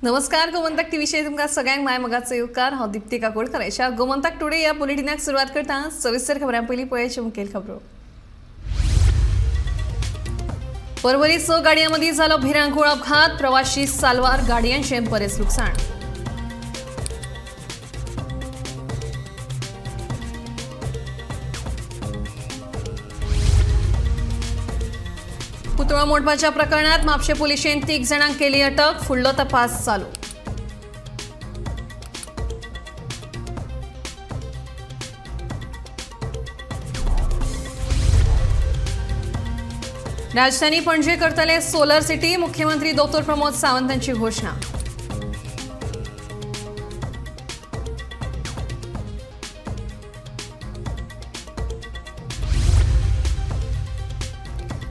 नमस्कार, गोमंतक टीव्हीचेर तुमकां सगळ्यांक माय मोगाचो येवकार. हांव दीप्ती काकोडकर. अशा गोमंतक टुडे ह्या बुलेटिनाक सुरवात करता. सविस्तर खबरां पयलीं पळयाची मुखेल खबरो. पर्वरी 6 गाडयां मदीं जालो भिरांकूळ अपघात. प्रवाशी साल्वार गाडयांचें बरेंच लुकसाण. पुतळो मोडपाच्या प्रकरणात म्हापशें पुलिशेन 3 जाणांक केली अटक. फुडलो तपास चालू. राजधानी पणजे करतले सोलर सिटी. मुख्यमंत्री डॉ प्रमोद सावंत यांची घोषणा.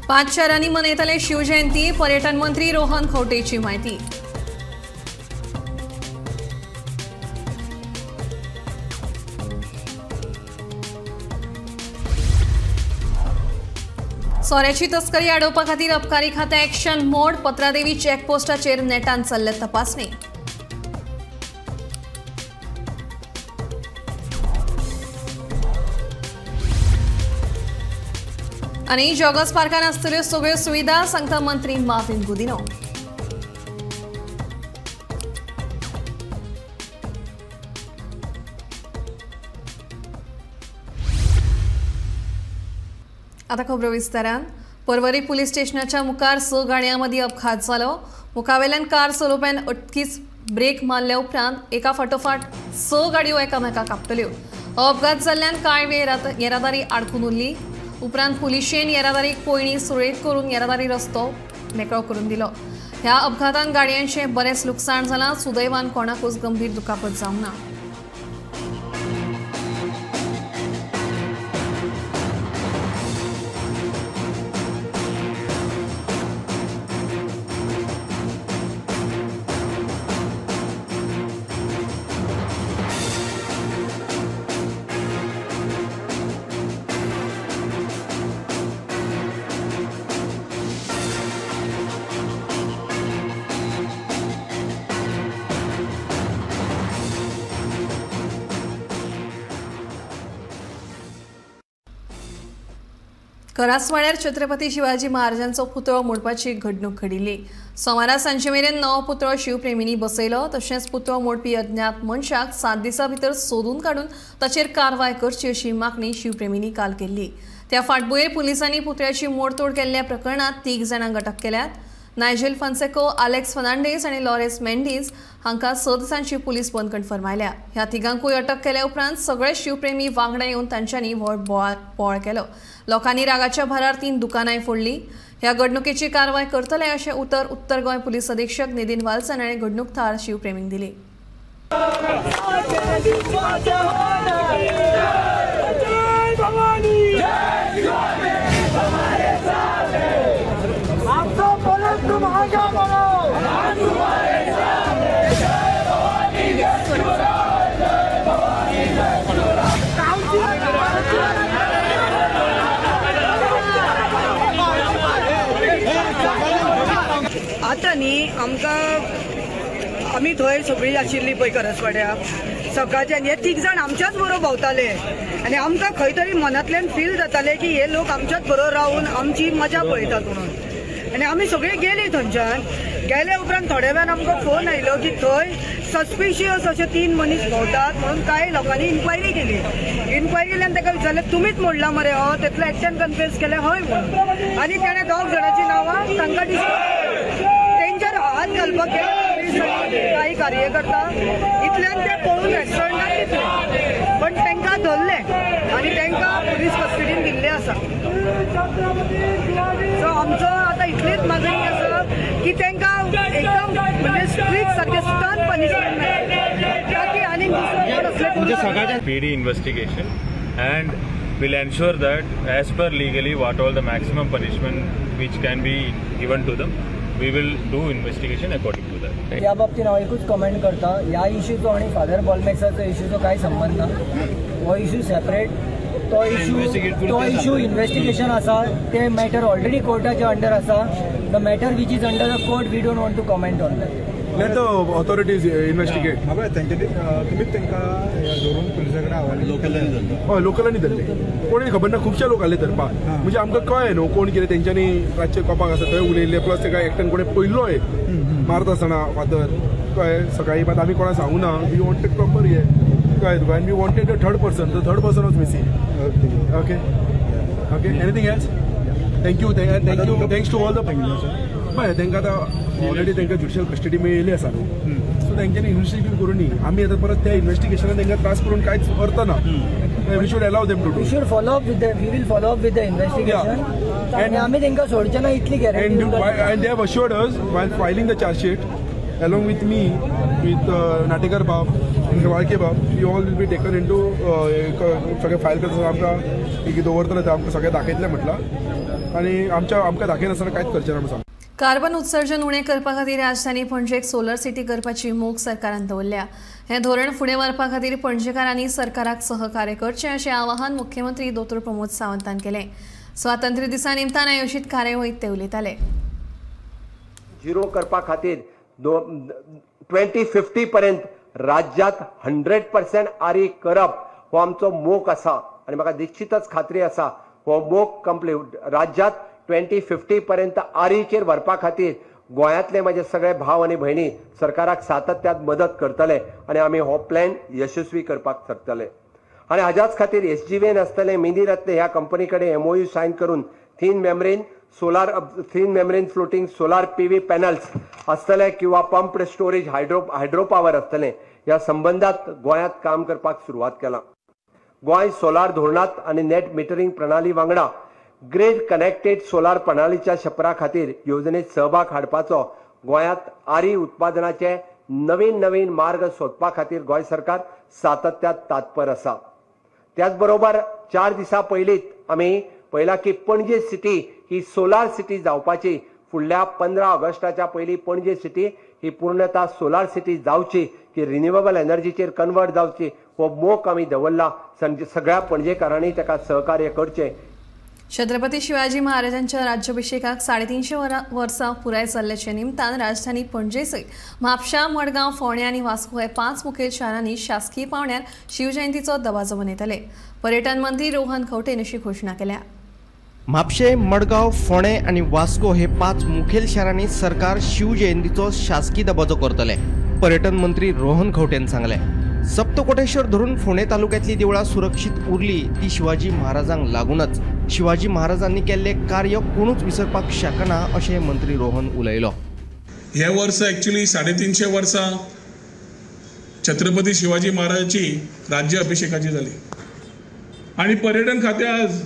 पाच शहरांनी मनयतले शिवजयंती. पर्यटन मंत्री रोहन खवटेची माहिती. सोऱ्याची तस्करी आडोवपा खातीर अबकारी खातें एक्शन मोड. पत्रादेवी चेकपोस्टाचेर नेटान चल्ल्या तपासणी. आनी जॉगर्स पार्कान आसतल्यो सगळ्यो सुविधा, सांगता मंत्री माविन गुदिनो. आता खबरो विस्तारान. पर्वरी पुलीस स्टेशनाच्या मुखार 6 गाडयां मदीं अपघात जालो. मुखावेल्यान कार चलोवप्यान अटकीच ब्रेक मारल्या उपरांत एका फाटोफाट 6 गाडयो एकामेकाक आपटल्यो. हो अपघात जाल्ल्यान कांय वेळ येरादारी आडकून उरली. उपरांत पुलिशेन येरादारी कोयणी सुरळीत करून येरादारी रस्तो मेकळो करून दिलो. ह्या अपघातान गाडयांचें बरेंच लुकसाण जालां. सुदैवान कोणाकूच गंभीर दुखापत जावंक ना. करासवाड्यार छत्रपती शिवाजी महाराजांचो पुतळो मोडपाची घडणूक घडिल्ली. सोमारा सांजे मेरेन नवो पुतळो शिवप्रेमींनी बसयलो. तशेंच पुतळो मोडपी अज्ञात मनशाक 7 दिसां भितर सोदून काडून ताचेर कारवाय करची अशी मागणी शिवप्रेमींनी काल केल्ली. त्या फाटभुंयेर पुलिसांनी पुतळ्याची मोडतोड केल्ल्या प्रकरणांत 3 जाणांक अटक केल्यात. नायजेल फन्सेको, आलेक्स फर्नांडीस आनी लॉरेस मेंडीस हांकां 6 दिसांची पुलीस बंदखण फर्मायल्या. ह्या तिगांकूय अटक केल्या उपरांत सगळे शिवप्रेमी वांगडा येवन तांच्यांनी व्हड बोवाळ केलो. लोकांनी रागाच्या भारार 3 दुकानांय फोडली. ह्या घडणुकेची कारवाय करतले अशें उतर उत्तर गोंय पुलीस अधीक्षक नितीन वालसन हाणें घडणूक थळार शिवप्रेमींक दिली. आतां न्ही आमकां आमी थंय सगळीं आशिल्लीं पळय करसवाड्या सकाळच्यान हे 3 जाण आमच्याच बरोबर भोंवताले आनी आमकां खंय तरी मनांतल्यान फील जातालें की हे लोक आमच्याच बरोबर रावून आमची मजा पळयतात म्हणून. आनी आमी सगळीं गेलीं थंयच्यान. गेल्या उपरांत थोड्या वेळान आमकां फोन आयलो की थंय सस्पिशियस अशे 3 मनीस भोंवतात म्हणून कांय लोकांनी इन्क्वायरी केली. इन्क्वायरी केल्यान ताका विचारलें तुमीच मोडला मरे हो, तेतलो एकट्यान कन्फेस केलें हय म्हणून. आनी ताणें 2 जाणांची नांवां तांकां तेंच्यार हात घालपाक गेले काही कार्यकर्ता. इतल्यान ते पळून रेस्टॉरंटान दितले पण तांकां धरले आनी तांकां पुलीस कस्टडीन दिल्ले आसा. सो आमचो आतां इतलीच मागणी आसा की तांकां एकदम म्हणजे स्ट्रिक्ट सारकें स्टर्न पनिशमेंट मेळटा ताकी आनीक दुसरो कोण असले. PD investigation and will ensure that as per legally what all the maximum punishment which can be given to them, we will do investigation according to that. ह्या बाबतीत हांव एकूच कमेंट करता, ह्या इशूचो आनी फादर बॉलमॅक्साचो इशूचो कांय संबंद ना. हो इशू सेपरेट, तो इशू इन्वेस्टिगेशन आसा. ते मॅटर ऑलरेडी कोर्टाच्या अंडर आसा. The matter which is under the court we don't want to comment on that. Let the authorities investigate. तेंच्यांनी तुमीच तांकां धरून पुलिसा कडेन हवाले लोकलांनी? हय, लोकलांनी धरले. कोणी खबर ना, खुबशे लोक आले धरपाक. म्हणजे आमकां कळ्ळें न्हू कोण कितें. तेंच्यांनी रातचे कोपाक आसा थंय उलयल्ले, प्लस ताका एकट्यान कोणें पयल्लोय मारता आसतना फातर, कळ्ळें. सकाळीं मात आमी कोणाक सांगूं ना. We wanted proper हें, कळ्ळें तुका. And we wanted the third person. The third person was missing. Okay okay, anything else? Thank you, thank you, thanks to all the. पळय, तांकां आतां ऑलरेडी तांकां ज्युडिशियल कस्टडी मेळिल्ली आसा न्हू, सो तेंच्यांनी इन्वेस्टिगेट करूं न्ही. आमी आतां परत त्या इन्वेस्टिगेशनान तांकां त्रास करून कांयच अर्थ ना. We should allow them to do. We should follow up with the we will follow up with the investigation आनी आमी तांकां सोडचे ना इतली guarantee. And they have assured us while filing the charge sheet along with me, with Natekar Bab and Walke Bab, we all will be taken into सगळें file करतना आमकां एक दवरतले, ते आमकां सगळें दाखयतलें म्हटलां आनी आमच्या आमकां दाखयनासतना कांयच करचें ना म्हणून सांगलां. कार्बन उत्सर्जन उणें करपा खातीर राजधानी पणजेक सोलर सिटी करपाची मोख सरकारान दवरल्या. हें धोरण फुडें व्हरपा खातीर पणजेकारांनी सरकाराक सहकार्य करचें अशें आवाहन मुख्यमंत्री दोतोर प्रमोद सावंतान केलें. स्वातंत्र्य दिसा निमतान आयोजीत कार्यावळींत ते उलयताले. झिरो करपा खातीर 2050 पर्यंत राज्यात 100% आरी करप हो आमचो मोख आसा आनी म्हाका निश्चितच खात्री आसा हो मोख कंप्लीट राज्यात 2050 पर्यंत आरीचेर व्हरपा खातीर गोंयांतले म्हजे सगळे भाव आनी भयणी सरकाराक सातत्यात मदत करतले आनी आमी हो प्लॅन यशस्वी करपाक शकतले. आनी हाज्याच खातीर SGVN आसतलें, मिनी रत्न ह्या कंपनी कडेन MOU sign करून thin membrane solar, thin membrane floating solar PV panels आसतले किंवा पंप्ड स्टोरेज हायड्रो पावर आसतलें. ह्या संबंदात गोंयांत काम करपाक सुरवात केला. गोंय सोलार धोरणांत आनी नेट मिटरींग प्रणाली वांगडा ग्रीड कनेक्टेड सोलार प्रणालीच्या शपरा खातीर येवजणेत सहभाग हाडपाचो, गोंयांत आरी उत्पादनाचे नवीन नवीन मार्ग सोदपा खातीर गोंय सरकार सातत्यात तात्पर आसा. त्याच बरोबर 4 दिसां पयलींच आमी पळयलां की पणजे सिटी ही सोलार सिटी जावपाची. फुडल्या 15 ऑगस्टाच्या पयलीं पणजे सिटी ही पूर्णतः सोलार सिटी जावची, की रिन्युएबल एनर्जीचेर कन्वर्ट जावची हो मोख आमी दवरला. सगळ्या पणजेकारांनी ताका सहकार्य करचें. छत्रपती शिवाजी महाराजांच्या राज्याभिषेकाक 350 वर्सां पुराय जाल्ल्याच्या निमतान राजधानी पणजे सयत म्हापशा, मडगांव, फोंडें आनी वास्को हे 5 मुखेल शारांनी शासकीय पावंड्यार शिवजयंतीचो दबाजो मनयतले. पर्यटन मंत्री रोहन खंवटेन अशी घोशणा केल्या. म्हापशें, मडगांव, फोंडें आनी वास्को हे 5 मुखेल शारांनी सरकार शिवजयंतीचो शासकीय दबाजो करतले. पर्यटन मंत्री रोहन खंवटेन सांगलें, सप्तकोटेश्वर धरून फोंडें तालुक्यांतली देवळां सुरक्षीत उरली ती शिवाजी महाराजांक लागूनच. शिवाजी महाराजांनी केल्ले कार्य कोणूच विसरपाक शकना अशें मंत्री रोहन उलयलो. हे वर्स एक्चुअली 350 वर्सां छत्रपती शिवाजी महाराजाची राज्य अभिषेकाची जाली आनी पर्यटन खातें आज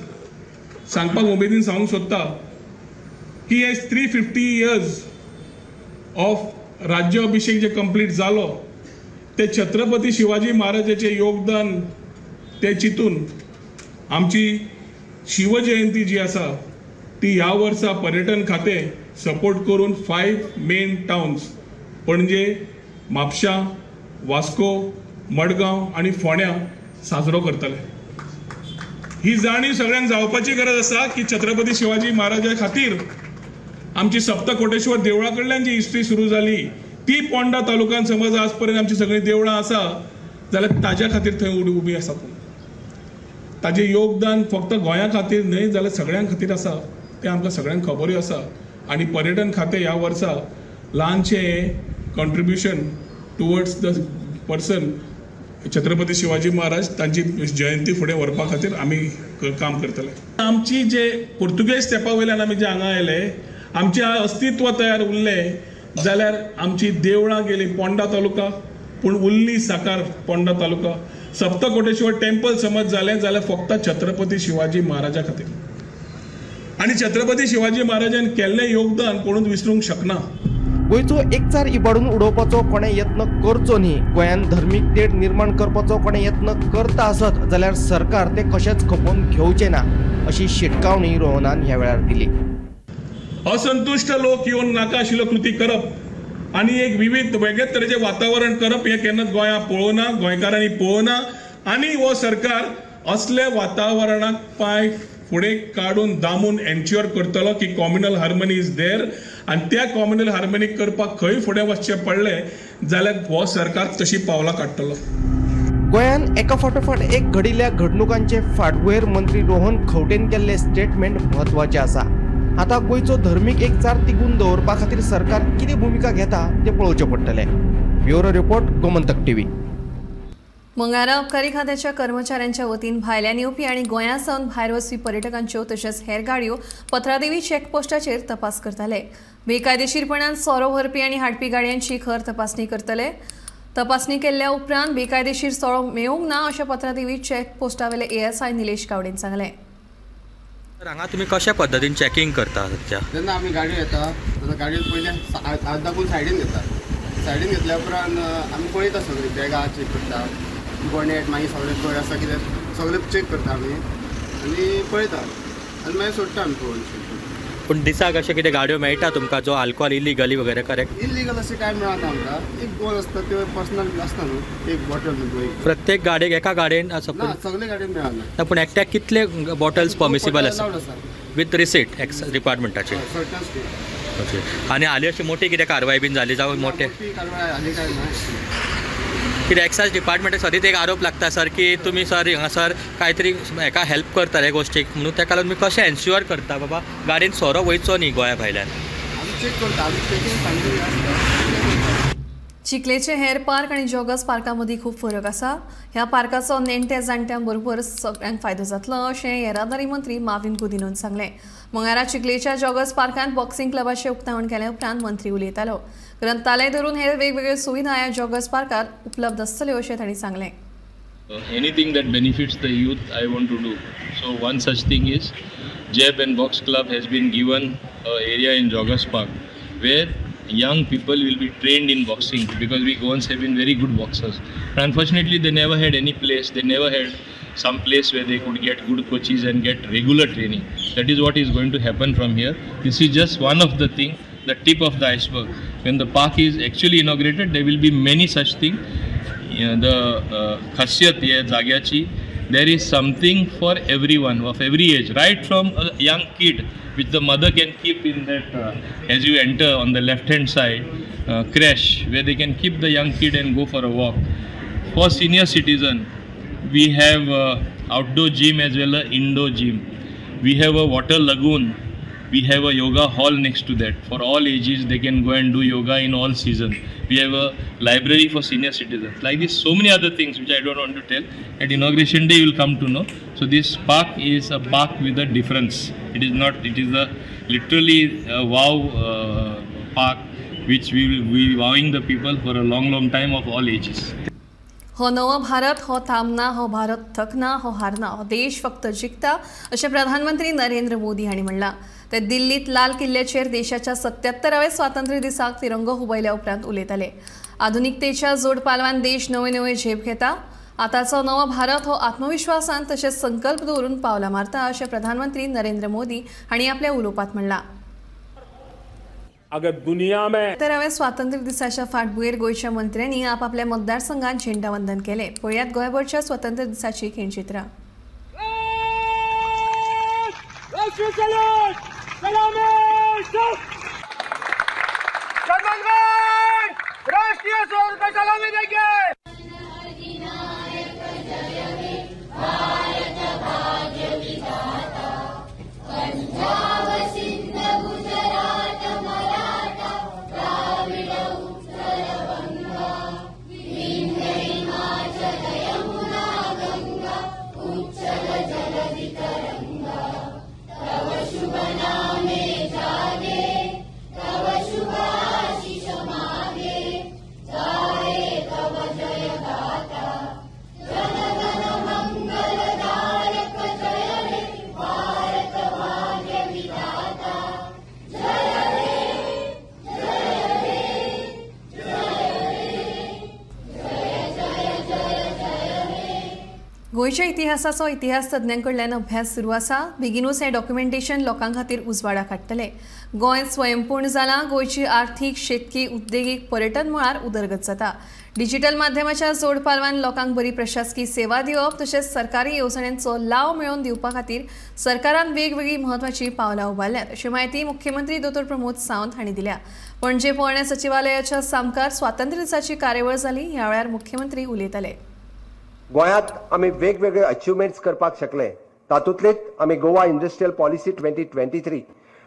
सांगपाक उमेदीन सांगूंक सोदता की हे 350 इयर्स ऑफ राज्य अभिषेक जे कंप्लीट जालो ते छत्रपती शिवाजी महाराजाचे योगदान ते चिंतून आमची शिवजयंती जी आसा ती ह्या वर्सा पर्यटन खातें सपोर्ट करून 5 मेन टावन्स पणजे, म्हापशा, वास्को, मडगांव आनी फोंड्यां साजरो करतले. ही जाणीव सगळ्यांक जावपाची गरज आसा की छत्रपती शिवाजी महाराजा खातीर आमची सप्तकोटेश्वर देवळा कडल्यान जी हिस्ट्री सुरू जाली ती पोंडा तालुक्यान समज आज पर्यंत आमची सगळीं देवळां आसा जाल्यार ताज्या खातीर थंय उबी आसा. पूण ताजें योगदान फक्त गोंया खातीर न्हय जाल्यार सगळ्यां खातीर आसा तें आमकां सगळ्यांक खबरूय आसा. आनी पर्यटन खातें ह्या वर्सा ल्हानशें contribution towards the person Chhatrapati Shivaji Maharaj तांची जयंती फुडें व्हरपा खातीर आमी काम करतले. आमची जे पुर्तुगेज तेंपा वयल्यान आमी जे हांगा आयले आमचें अस्तित्व तयार उरलें जाल्यार आमची देवळां गेली पोंडा तालुका, पूण उरली साकार पोंडा तालुका. सप्तकोटेश्वर टेम्पल समज जालें जाल्यार फक्त छत्रपती शिवाजी महाराजा खातीर. आनी छत्रपती शिवाजी महाराजान केल्लें योगदान कोणूच विसरूंक शकना. गोंयचो एकचार इबाडून उडोवपाचो कोणें यत्न करचो न्ही. गोंयांत धर्मीक तेढ निर्माण करपाचो कोणें यत्न करता आसत जाल्यार सरकार ते कशेंच खपोवन घेवचें ना अशी शिटकावणी रोहनान ह्या वेळार दिली. असंतुश्ट लोक येवन नाका आशिल्ल्यो कृती करप आनी एक विविध वेगळेच तरेचें वातावरण करप हें केन्नाच गोंयांत पळोवना, गोंयकारांनी पळोवना आनी हो सरकार असले वातावरणाक पांय फुडें काडून दामून एन्श्योर करतलो की कॉम्युनल हार्मनी is there आनी त्या कॉम्युनल हार्मनी करपाक खंय फुडें वचचें पडलें जाल्यार हो सरकार तशी पावलां काडटलो. गोंयांत एका फाटोफाट एक घडिल्ल्या घडणुकांचे फाटभुंयेर मंत्री रोहन खंवटेन केल्ले स्टेटमेंट म्हत्वाचें आसा. आतां गोंयचो धर्मीक एकचार तिगून दवरपा खातीर सरकार कितें भुमिका घेता तें पळोवचें पडटलें. Bureau report, Gomantak TV. मंगळारा अबकारी खात्याच्या कर्मचाऱ्यांच्या वतीन भायल्यान येवपी आनी गोंया सावन भायर वचपी पर्यटकांच्यो तशेंच हेर गाडयो पत्रादेवी चेकपोस्टाचेर तपास करताले. बेकायदेशीरपणान सोरो व्हरपी आनी हाडपी गाडयांची खर तपासणी करतले. तपासणी केल्ल्या उपरांत बेकायदेशीर सोरो मेळूंक ना अशें पत्रादेवी चेकपोस्टावेले एएसआय निलेश गावडेन सांगलें. हांगा तुमी कशा पद्दतीन चॅकिंग करता सध्या? जेन्ना आमी गाडी येता तेन्ना गाडी पयलीं हात दाखोवन सायडीन घेता. सायडीन घेतल्या उपरांत आमी पळयता सगळीं बॅगां चॅक करता, बोनेट मागीर सगळें खंय आसा कितें सगळें चॅक करता आमी आनी पळयता आनी मागीर सोडटा आमी पळोवन. पूण दिसाक अशें कितें गाडयो मेळटा तुमकां जो आल्कोहोल इलिगली वगैरे? करेक्ट, इलिगल अशें कांय मेळना आमकां. एक दोन आसता त्यो पर्सनल आसता न्हू, एक बॉटल प्रत्येक गाडयेक एका गाडयेन सगळे गाडयेन मेळना. पूण एकट्याक कितले बॉटल्स परमिसिबल आसा विथ रिसीट एक्स डिपार्टमेंटाचे? ओके. आनी हालीं अशी मोठी कितें कारवाय बीन जाली जावं मोठे कितें एक्सायज डिपार्टमेंटाक सदींच एक आरोप लागता सर की तुमी सर हांगासर कांय तरी हेका हेल्प करता ह्या गोश्टीक म्हणून, ताका लागून तुमी कशें एन्श्युअर करता बाबा गाडयेन सोरो वयचो न्ही गोंया भायल्यान? चिखलेचे हेर पार्क आनी जॉगर्स पार्का मदीं खूब फरक आसा. ह्या पार्काचो नेण्ट्या जाण्ट्यां बरोबर सगळ्यांक फायदो जातलो अशें येरादारी मंत्री माविन गुदिनोन सांगलें. मंगळारा चिखलेच्या जॉगर्स पार्कांत बॉक्सिंग क्लबाचें उक्तावण केल्या उपरांत मंत्री उलयतालो. ग्रंथालय धरून हेर वेगवेगळ्यो सुविधा ह्या जॉगर्स पार्कात उपलब्ध आसतल्यो अशें तांणी सांगलें. Anything that benefits the youth I want to do. So one such thing is Jab and Box Club has been given an area in Joggers Park where young people will be trained in boxing, because we Goans have been very good boxers. But unfortunately they never had any place, they never had some place where they could get good coaches and get regular training. That is what is going to happen from here. This is just one of the thing, the tip of the iceberg. When the park is actually inaugurated, there will be many such things. The khasiyat ye jagyachi, there is something for everyone of every age, right from a young kid which the mother can keep in that as you enter on the left hand side creche where they can keep the young kid and go for a walk. For senior citizen we have outdoor gym as well as indoor gym. We have a water lagoon, we have a yoga hall next to that. For all ages they can go and do yoga in all seasons. We have a library for senior citizens. Like this, so many other things which I don't want to tell. At inauguration day you will come to know. So this park is a park with a difference. It is not, it is a literally a wow park which we will be wowing the people for a long, long time of all ages. हो नवो भारत हो थांबना, हो भारत थकना, हो हारना, हो देश फक्त जिखता अशें प्रधानमंत्री नरेंद्र मोदी हांणी म्हणलां. ते दिल्लीत लाल किल्ल्याचेर देशाच्या 77व्या स्वातंत्र्य दिसाक तिरंगो हुबयल्या उपरांत उलयताले. आधुनिकतेच्या जोडपालवान देश नवे नवे झेप घेता. आतांचो नवो भारत हो आत्मविश्वासान तशेंच संकल्प दवरून पावलां मारता अशें प्रधानमंत्री नरेंद्र मोदी हांणी आपल्या उलोवपांत म्हणलां. अगर दुनिया में 77व्या स्वातंत्र्य दिसाच्या फाटभुंयेर गोंयच्या मंत्र्यांनी आपापल्या मतदारसंघात झेंडावंदन केलें. पळयात गोंयभरच्या स्वातंत्र्य दिसाची खिणचित्रां. गोंयच्या इतिहासाचो इतिहास तज्ञांकडल्यान अभ्यास सुरू आसा. बेगीनूच हें डॉक्युमेंटेशन लोकां खातीर उजवाडाक हाडटले. गोंय स्वयंपूर्ण जालां. गोंयची आर्थीक, शेतकी, उद्देगीक, पर्यटन मळार उदरगत जाता. डिजिटल माध्यमाच्या जोडपालवान लोकांक बरी प्रशासकी सेवा दिवप तशेंच सरकारी येवजण्यांचो लाव मेळोवन दिवपा खातीर सरकारान वेगवेगळी म्हत्वाची पावलां उबारल्यात अशी म्हायती मुख्यमंत्री दोतोर प्रमोद सावंत हांणी दिल्या. पणजे पोरण्या सचिवालयाच्या सामकार स्वातंत्र्य दिसाची कार्यावळ जाली. ह्या वेळार मुख्यमंत्री उलयताले. गोंयांत आमी वेगवेगळे अचिव्हमेंट्स करपाक शकले, तातूंतलेच आमी गोवा इंडस्ट्रियल पॉलिसी 2023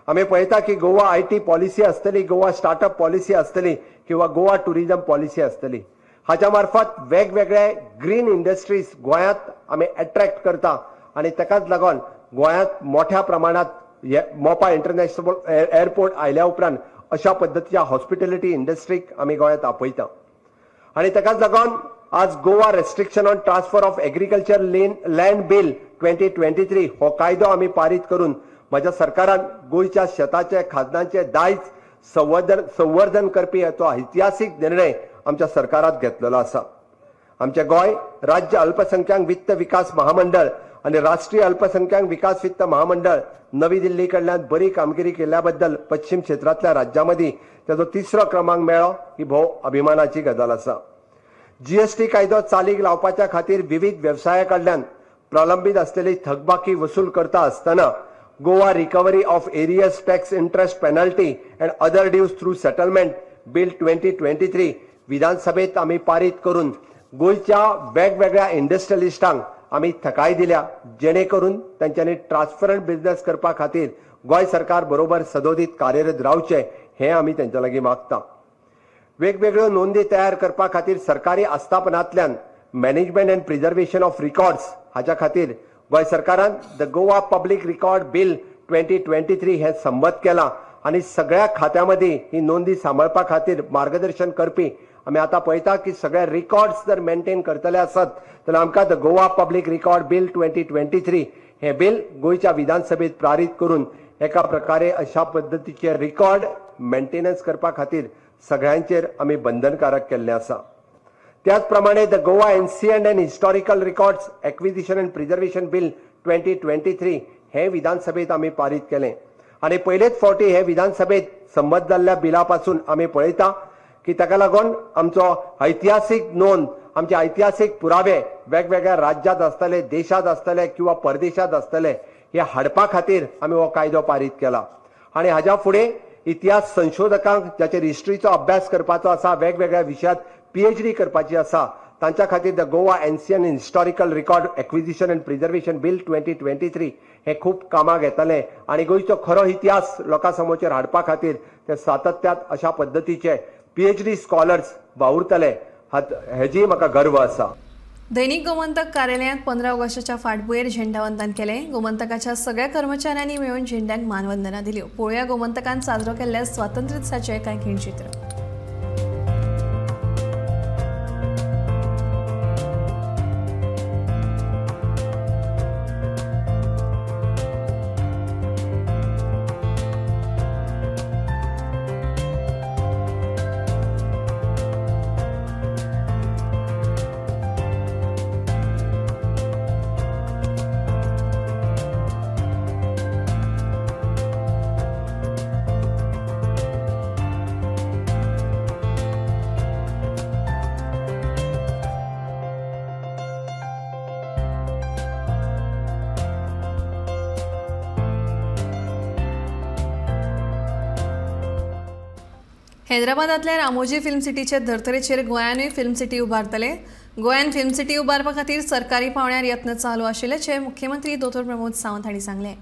आमी पळयता की गोवा IT policy आसतली, गोवा स्टार्टअप पॉलिसी आसतली किंवा गोवा टुरिझम पॉलिसी आसतली. हाच्या मार्फत वेगवेगळे ग्रीन इंडस्ट्रीज गोंयांत आमी एट्रॅक्ट करता आनी ताकाच लागून गोंयांत मोठ्या प्रमाणात मोपा इंटरनॅशनल एअरपोर्ट आयल्या उपरांत अशा पद्दतीच्या हॉस्पिटॅलिटी इंडस्ट्रीक आमी गोंयांत आपयता. आनी ताकाच लागून आज Goa restriction on transfer of agriculture land bill 2023 हो कायदो आमी पारीत करून म्हज्या सरकारान गोंयच्या शेताचे खाजनांचे दायज संवर्धन करपी तो ऐतिहासीक निर्णय आमच्या सरकारात घेतलेलो आसा. आमचे गोंय राज्य अल्पसंख्याक वित्त विकास महामंडळ आनी राष्ट्रीय अल्पसंख्याक विकास वित्त महामंडळ नवी दिल्ली कडल्यान बरी कामगिरी केल्या बद्दल पश्चिम क्षेत्रांतल्या राज्यां मदीं ताचो तिसरो क्रमांक मेळ्ळो ही भोव अभिमानाची गजाल आसा. जीएसटी कायदो चालीक लावपाच्या खातीर विविध वेवसाया कडल्यान प्रलंबीत आसलेली थकबाकी वसूल करता आसतना Goa recovery of arrears tax interest penalty and other dues through settlement bill 2023 विधानसभेत आमी पारीत करून गोंयच्या वेगवेगळ्या इंडस्ट्रियलिस्टांक आमी थकाय दिल्या, जेणे करून तांच्यांनी ट्रान्सपरंट बिझनेस करपा खातीर गोंय सरकार बरोबर सदोदीत कार्यरत रावचें हें आमी तांच्या लागीं मागता. वेगवेगळ्यो नोंदी तयार करपा खातीर सरकारी आस्थापनांतल्यान management and preservation of records हाच्या खातीर गोंय सरकारान the Goa public record bill 2023 हें संमत केलां आनी सगळ्या खात्यां मदीं ही नोंदी सांबाळपा खातीर मार्गदर्शन करपी आमी आतां पळयता की सगळे रिकॉर्ड्स जर मेंटेन करतले आसत जाल्यार आमकां the Goa public record bill 2023 हें बील गोंयच्या विधानसभेत पारीत करून एका प्रकारे अशा पद्दतीचे रिकॉर्ड मेंटेनन्स करपा खातीर सगळ्यांचेर आमी बंधनकारक केल्लें आसा. त्याच प्रमाणे the Goa ancient and historical records acquisition and preservation bill 2023 हें विधानसभेत आमी पारीत केलें आनी पयलेच फावटी हे विधानसभेत संमत जाल्ल्या बिला पासून आमी पळयता की ताका लागून आमचो ऐतिहासीक नोंद, आमचे ऐतिहासीक पुरावे वेगवेगळ्या राज्यांत आसतले, देशांत आसतले किंवा परदेशांत आसतले हे हाडपा खातीर आमी हो कायदो पारीत केला. आनी हाज्या फुडें इतिहास संशोधकांक जाचेर हिस्ट्रीचो अभ्यास करपाचो आसा, वेगवेगळ्या विशयांत पीएचडी करपाची आसा, तांच्या खातीर the Goa ancient historical record acquisition and preservation bill 2023 हें खूब कामाक येतलें आनी गोंयचो खरो इतिहास लोकां समोर हाडपा खातीर ते सातत्यात अशा पद्दतीचे पीएचडी स्कॉलर्स वावुरतले हेजीय म्हाका गर्व आसा. दैनिक गोमंतक कार्यालयांत 15 ऑगस्टाच्या फाटभुंयेर झेंडावंदन केलें. गोमंतकाच्या सगळ्या कर्मचाऱ्यांनी मेळून झेंड्यांक मानवंदना दिल्यो. पळोवया गोमंतकान साजरो केल्ल्या स्वातंत्र्य दिसाचें कांय खिणचित्र. हैदराबादांतल्या रामोजी फिल्म सिटीचे धर्तरेचेर गोंयानूय फिल्म सिटी उबारतले. गोंयान फिल्म सिटी उबारपा खातीर सरकारी पांवड्यार यत्न चालू आशिल्ल्याचें मुख्यमंत्री दोतोर प्रमोद सावंत हांणी सांगलें.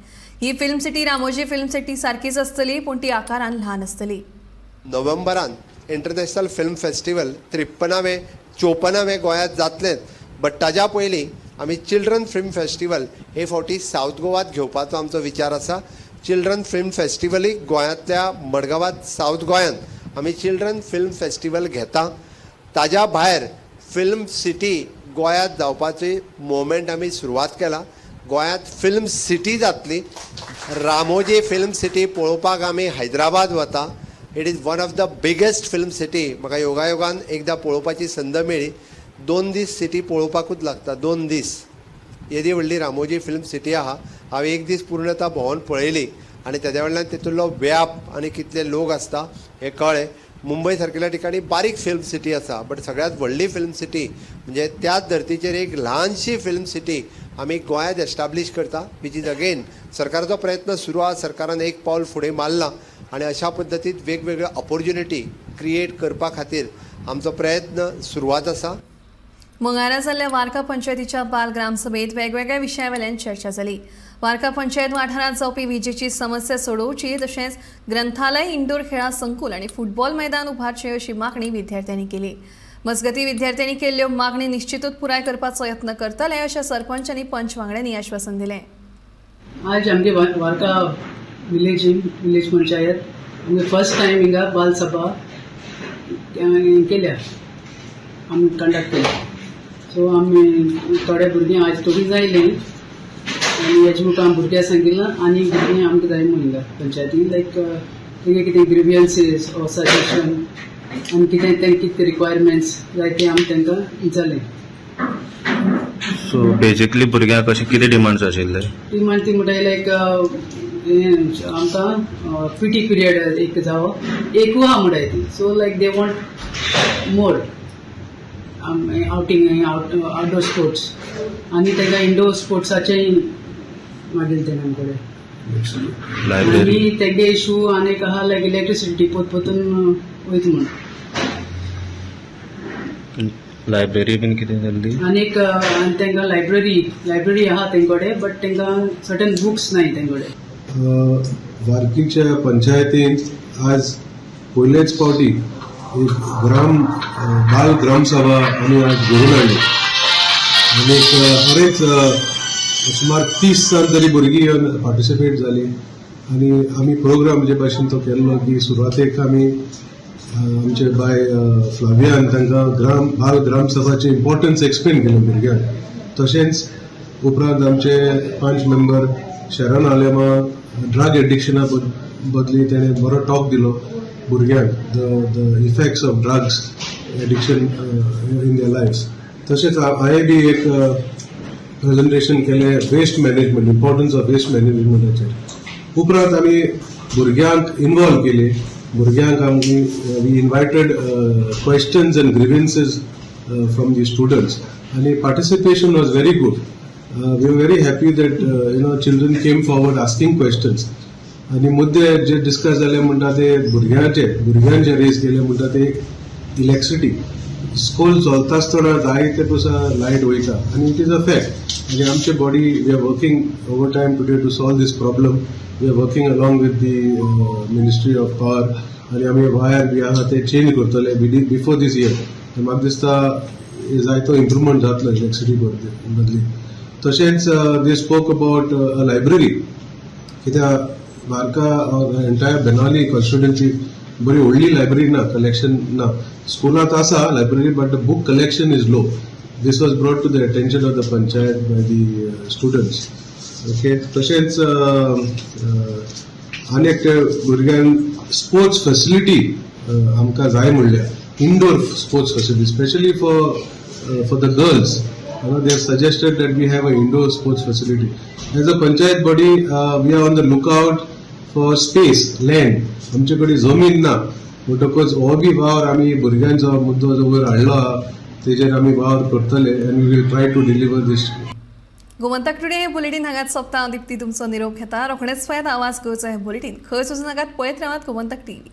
ही film city Ramoji film city सारकीच आसतली, पूण ती आकारान ल्हान आसतली. नोव्हेंबरान इंटरनॅशनल फिल्म फेस्टिवल 53वें 54वें गोंयांत जातलें, बट ताज्या पयलीं आमी चिल्ड्रन फिल्म फेस्टिवल हे फावटी सावथ गोवात घेवपाचो आमचो विचार आसा. चिल्ड्रन फिल्म फेस्टिवलीक गोंयांतल्या मडगांवांत सावथ गोंयांत आमी चिल्ड्रन फिल्म फेस्टिवल घेता. ताज्या भायर फिल्म सिटी गोंयांत जावपाची मुवमेंट आमी सुरवात केला. गोंयांत फिल्म सिटी जातली. रामोजी फिल्म सिटी पळोवपाक आमी हैदराबाद वता. It is one of the biggest film city. म्हाका योगायोगान एकदां पळोवपाची संद मेळ्ळी. 2 दीस सिटी पळोवपाकूच लागता, 2 दीस. येदी व्हडली रामोजी फिल्म सिटी आहा. हांवें एक दीस पूर्णता भोंवन पळयली आनी तेज्या वयल्यान तेतूंतलो व्याप आनी कितले लोक आसता हें कळ्ळें. मुंबय सारकेल्या ठिकाणी बारीक फिल्म सिटी आसा, बट सगळ्यात व्हडली फिल्म सिटी म्हणजे त्याच धर्तीचेर एक ल्हानशी फिल्म सिटी आमी गोंयांत एस्टाब्लीश करता, which is again सरकाराचो प्रयत्न सुरू आसा. सरकारान एक पावल फुडें मारलां आनी अशा पद्दतीन वेगवेगळ्यो ऑपॉर्च्युनिटी क्रिएट करपा खातीर आमचो प्रयत्न सुरवात आसा. मंगळारा जाल्ल्या वार्का पंचायतीच्या बाल ग्रामसभेत वेगवेगळ्या विशयावेल्यान चर्चा जाली. वार्का पंचायत वाठारांत जावपी विजेची समस्या सोडोवची, तशेंच ग्रंथालय, इंडोर खेळां संकुल आनी फुटबॉल मैदान उभारचें अशी मागणी विद्यार्थ्यांनी केली. मजगती विद्यार्थ्यांनी केल्ल्यो मागणी निश्चितूच पुराय करपाचो यत्न करतले अशें सरपंच आनी पंच वांगड्यांनी आश्वासन दिलें. आज आमगे वार्का विलेज विलेज पंचायत आमगे फर्स्ट टायम हिंगा बाल सभा केल्या, आमी कंडक्ट केल्या. सो आमी थोडे भुरगीं आज थोडीं जायलीं आनी हेजे मुखार आमी भुरग्यांक सांगिल्लां आनी भुरगीं आमकां जाय म्हूण हिंगा पंचायतीन लायक तेंगे कितें ग्रिवियन्सीस ऑर सजेशन आनी कितें तेंकां कितें रिक्वायरमेंट्स जाय तें आमी तांकां विचारलें. सो बेजिकली भुरग्यांक अशें कितें डिमांड्स आशिल्ले? डिमांड ती म्हणटाय लायक आमकां पी टी पिरियड एक जावो, एकू आहा म्हणटाय ती. So like they want more outing, outdoor sports आनी तांकां इंडोर स्पोर्ट्साचेय मागील तेणें आमचे कडेन. आनी तेगे इशू आनी एक आहा लायक इलेक्ट्रिसिटी पोत पोतून वयता म्हूण. लायब्ररी बीन कितें जाल्ली? आनी एक तांकां लायब्ररी लायब्ररी आहा तेंचे कडेन, बट तांकां सर्टन बुक्स नाय तेंचे कडेन. वार्कीच्या पंचायतीन आज पयलेच फावटी एक ग्राम बाल ग्रामसभा आमी आज घडोवन हाडली आनी बरेच सुमार 30 जाण तरी भुरगीं येवन पार्टिसिपेट जालीं. आनी आमी प्रोग्राम जे भाशेन तो केल्लो की सुरवातेक आमी आमचे बाय फ्लावियान तांकां ग्राम बाल ग्रामसभाचें इम्पोर्टन्स एक्सप्लेन केलें भुरग्यांक. तशेंच उपरांत आमचे 5 मेंबर शरण आलेमा ड्रग एडिक्शना बदली तेणें बरो टॉक दिलो भुरग्यांक, the the effects of drugs addiction in their lives. तशेंच हांवें बी एक प्रेजेंटेशन केलें waste management, importance of waste मॅनेजमेंटाचेर. उपरांत आमी भुरग्यांक इनवॉल्व केली. भुरग्यांक आमी we invited questions and grievances from the students आनी participation was very good. We are very happy that you know children came forward asking questions. आनी मुद्दे जे डिस्कस जाले म्हणटा ते भुरग्यांचे रेज केले म्हणटा ते इलेक्ट्रिसिटी. स्कूल चलता आसतना जायते पयसा लायट वयता आनी it is a fact. आनी आमचे body we are working over time today to solve this problem. We are working along with the ministry of power आनी आमी वायर बी आसा ते चेंज करतले बिफोर दीस इयर. म्हाका दिसता जायतो इम्प्रुवमेंट जातलो इलेक्ट्रिसिटी बदली. तशेंच they spoke about a library. कित्याक वार्का एंटायर बेनाली कॉन्स्टिट्युएन्सी बरी व्हडली लायब्ररी ना, कलेक्शन ना. स्कुलांत आसा library but the book collection is low. This was brought to the attention of the panchayat by the students. Okay. तशेंच आनी एक भुरग्यांक स्पोर्ट्स फेसिलिटी आमकां जाय म्हणल्या, indoor sports facility specially for the girls. They have suggested that we have an indoor sports facility. As a panchayat body, we are on the lookout for space, land. आमचे कडेन जमीन ना म्हणटकच हो बी वावर आमी भुरग्यांचो मुद्दो जो वयर हाडलो आहा तेजेर आमी वावर करतले आनी we will try to deliver this. Gomantak today हे बुलेटीन हांगाच सोंपता. दीप्ती तुमचो निरोप घेता. रोखडेच पळयात आवाज गोंयचो हें बुलेटीन. खंयच वचूं नाकात, पळयत रावात गोमंतक टीव्ही.